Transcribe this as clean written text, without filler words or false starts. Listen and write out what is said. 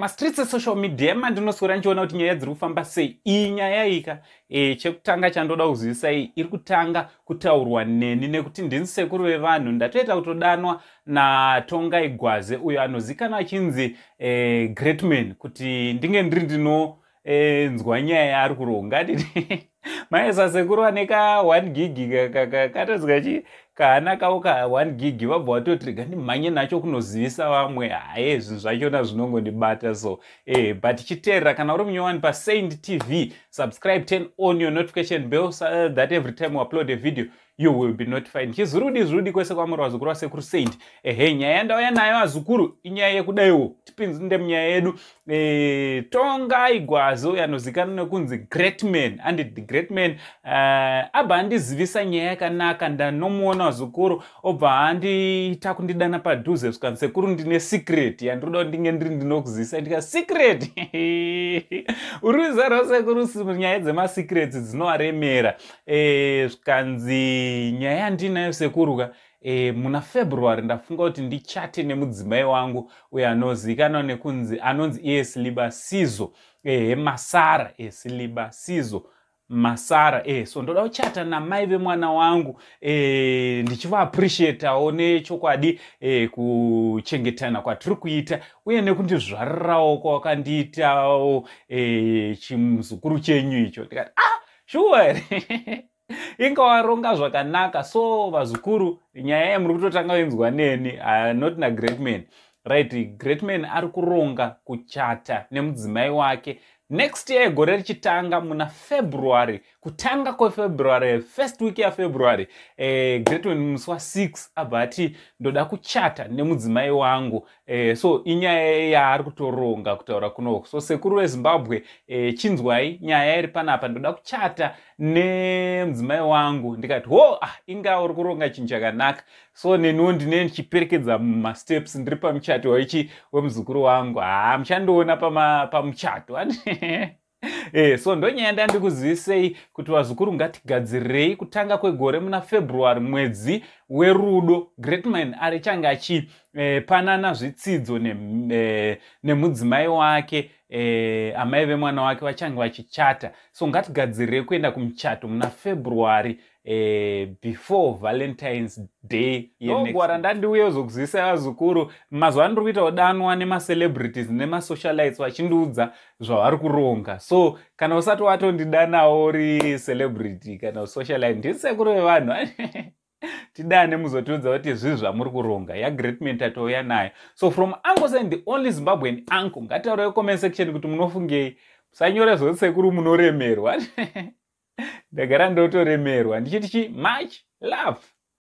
Mastreets esocial media mandinoswera ndichiona kuti nyaya dziri kufamba sei. Iyi nyaya ika chekutanga chandoda kuzivisai, iri kutanga kutaurwa neni nekuti ndini sekuru vevanhu. Ndatoita kutodanwa naTongai Gwaze, uyo anozikanwa achinzi Greatman, kuti ndinge ndiri ndinonzwa nyaya yaari kuronga. Nditi maisa sekuru ane ka 1 gig katozwa chi kahana kavo ka 1 gig, vabva vatoti rega ndimhanye nacho kunozivisa vamwe. Haye, zvinhu zvachona zvinongondibata. So but chiteerera, kana uri munyowani paSaint TV, subscribe, turn on your notification bell so that every time we upload a video you will be notified. Chizurudi zurudi kwese kwamuri, vazukuru vasekuru Saint. Ehe, nyaya yandauya nayo, vazukuru, inyaya yekudaiwo. Tipinde munyaya yedu. Tongai Gwaze, uyo anozikanwa nekunzi Great Man, and the Great Man abva andizivisa nyaya yakanaka. Ndanomuona, vazukuru, obva andiita kundidana padhuze, svikanzi, "Sekuru, ndine secret yandinoda kuti ndinge ndiri ndinokuzivisa." Ndika, "Secret?" Uri kuzarwa, sekuru, nyaya dzemasecrets dzinovaremera. Zvikanzi, "Nyaya yandinayo, sekuru ka, muna February ndafunga kuti ndichate nemudzimai wangu, uyo anozikanwa nekunzi anonzi iye Siliba Sizo Masara, Siliba Sizo Masara. So ndoda kuchata namai vemwana wangu, ndichivaappreciatawo nechokwadi kuchengetana kwatiri kuita uye nekundizvarirawo kwawakandiitawo chimuzukuru chenyu icho." Ndikati, "Ah, shuwa here? Inga waronga zvakanaka." So vazukuru, nyaya yamuri kutotanga kuinzwa neni, not naGreat Man, right? Great Man ari kuronga kuchata nemudzimai wake next year, gore richitanga muna February, kutanga kweFebruary, first week yaFebruary. Great Man musi wa6 abva ati, "Ndoda kuchata nemudzimai wangu." So inyaya yaari kutoronga kutaura kunoko. So sekuru veZimbabwe, chinzwai nyaya iri panapa: "Ndoda kuchata nemudzimai wangu." Ndikati, "Ho, ah, inga uri kuronga chinhu chakanaka." So neniwo ndine ndichiperekedza mumasteps, ndiri pamuchato waichi wemuzukuru wangu. Ha, muchandiona pamuchato. So ndonyaya ndandikuzivisei kuti, vazukuru, ngatigadzirirei kutanga kwegore muna February, mwedzi werudo. Greatman ari change achipanana zvitsidzo nemudzimai wake, amai vemwana wake, vachange vachichata. So ngatigadzirirei kuenda kumuchato muna February, before Valentine's Day. Ndogwara ndandiuye kuzokuzivisai, vazukuru. Mazuva ano ndiri kuita kudanwa nemacelebrities nemasocialites vachindiudza zvavari kuronga. So kana usati watondidanawo uri celebrity kana socialite, ndisekuru vevanhu, tidane muzotiudza kuti zvii zvamuri kuronga. YaGreatman tatouya nayo. So from Uncle Saint, the only Zimbabwean uncle, ngataurai comment section kuti munofungei. Musanyora zvoti sekuru munoremerwa. Ndagara ndotoremerwa ndichiti chi much love.